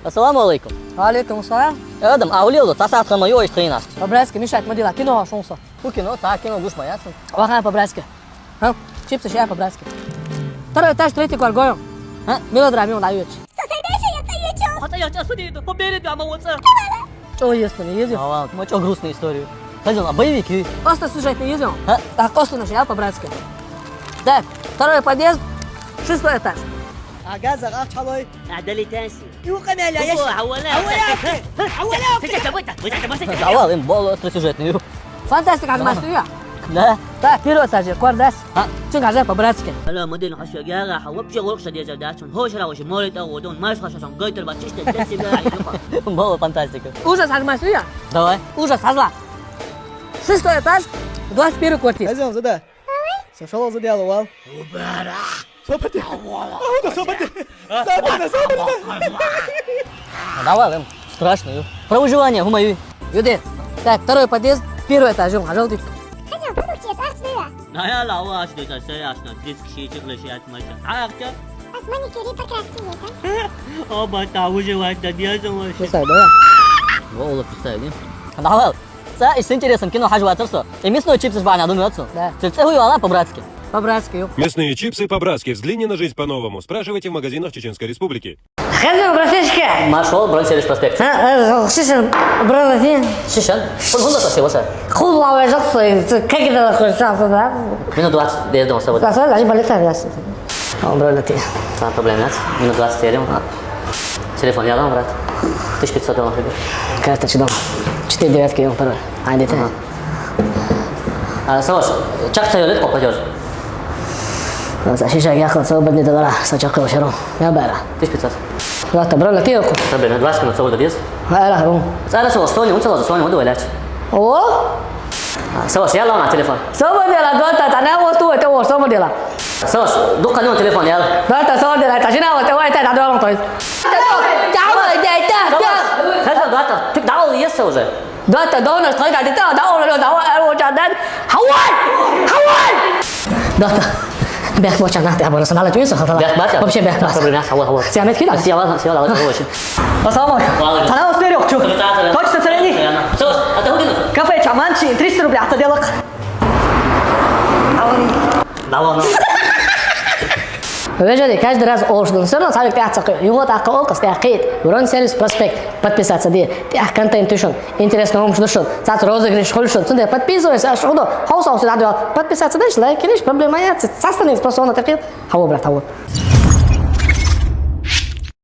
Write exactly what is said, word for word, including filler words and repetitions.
Ассаламу алейкум. Ва алейкум ассалам. Э, адам, а улиолу, цхьа сагӀат ханна ма йоагӀу иштта хьенаш. По-братски, мешать ма дила, кино хьо шунса. Фу кино, цхьа кино гуш ма яц. Вахан по-братски. Ха? Чипсы еш по-братски. Второй этаж, третий квартал. Ха? Мелодрама ю дают. Хата я часу не иду, побери дома вот. Чё есть там, есть? А, ладно, мы чё грустную историю. Хозяин, а боевик и? Просто сюжетный есть. Ха? Так, просто наш, я по-братски. Так, второй подъезд, шестой этаж. А газа, а чалой? А, дали тенси. Юкъамяля, я. Давай, им более остросюжетный. Фантастика, а, мастер, я? Да. Так, первый этаж, квартал. А? Цунга же по-братски. Алло, модельный хасю, я, я, вообще лучше деза, да, чун. Хошара, вообще, море, да, вот, он, майс, хасю, сон, гойтер, бат, чисто, для себя, я, ну. Мало фантастика. Ужас, а мастер, я? Давай. Ужас, хазла. Шестой этаж, двадцать первый квартира. Хозяин, сюда. Сошёл за диалог, вал. Убара. Собади. Ауда, собади. Собади, собади. Давай, эм, страшно, ю. Про выживание, гумаю. Юде. Так, второй подъезд, первый этаж, ю, хажал дик. Хозяин, продукты, это аж дыра. На я лава аж дыра, сэ аж на диск ши чик лэши аж маша. А, как? Аж маникюр и покраски нет, а? Оба, та выживать, да, не знаю. Писай, давай. Во, улыб, писай, не? Давай. Цхьа, иштта интересно кино хьажа вацар со. И мясной чипсы бахьана ду мёцу. Да. Цу цӀи хӀу ю ала по-братски? По-братски ю. Мясные чипсы по-братски. Взгляни на жизнь по-новому. Спрашивайте в магазинах Чеченской Республики. Хезна, братишка. Машал, бронь сервис проспект. А, э, шишен, бронь. Шишен? Кул хунда таши ваша? Кул лава жакса, как это хочется, да? Минут двадцать, я думал, с тобой. Да, сразу, даже балета, я с-, О, брат, да ты. Там проблем нет. Минут двадцать едем. Телефон я дам, брат. Тысяча пятьсот долларов выбер. Карточка дома. Четыре девятки, ё, пароль. А, где ты? Ага. А, Саваш, чак цаёлет копадёж. За шиша я хлопал, свободный доллара, сачок кошеру. Я бара. Тысяча пятьсот. Ладно, брат, да ты, ё. Проблем нет. Двадцать минут, свобода есть. А, ла, ру. Цара Саваш, что не, он целый, что не, он двойляч. О? А, Саваш, я лама телефон. Саваш, дела, дота, та не, вот, это, вот, Саваш, дела. Саваш, дукха нён телефон, ял. Дота, Саваш, дела, та жина, вот, вот, это, дором, то есть. Давай, дай, да, да. Саваш, Дота, ты дал, есть уже. Дота, дона, что это, да, да, он, да, он, да, да. Хавай! Хавай! Дота. Бяхбача, на, ты оборот, надо, ты, сахар. Бяхбача? Вообще бяхбача. Проблема, хавай, хавай. Сиамет кида? Сиамет, сиамет, хавай, очень. Ассаламу алейкум. Ва алейкум. Танал стерео, чё? Комментатор. Точно царени? Саваш, а ты куда? Кафе Чаманчи, триста рублей, это делок. Давай, ну. Вежари, каждый раз олшдун. Всё равно савик тяхца кы. Юго так олка стяхит. Бронь сервис проспект. Подписаться ди. Тях контент тушун. Интересно, ум шдушун. Цац розыгрыш хулшун. Цунде подписывайся, а что? Хауса, хауса, надо. Подписаться дальше, лайк, конечно, проблема нет. Цастанец просто он такие. Хау, брат, хау.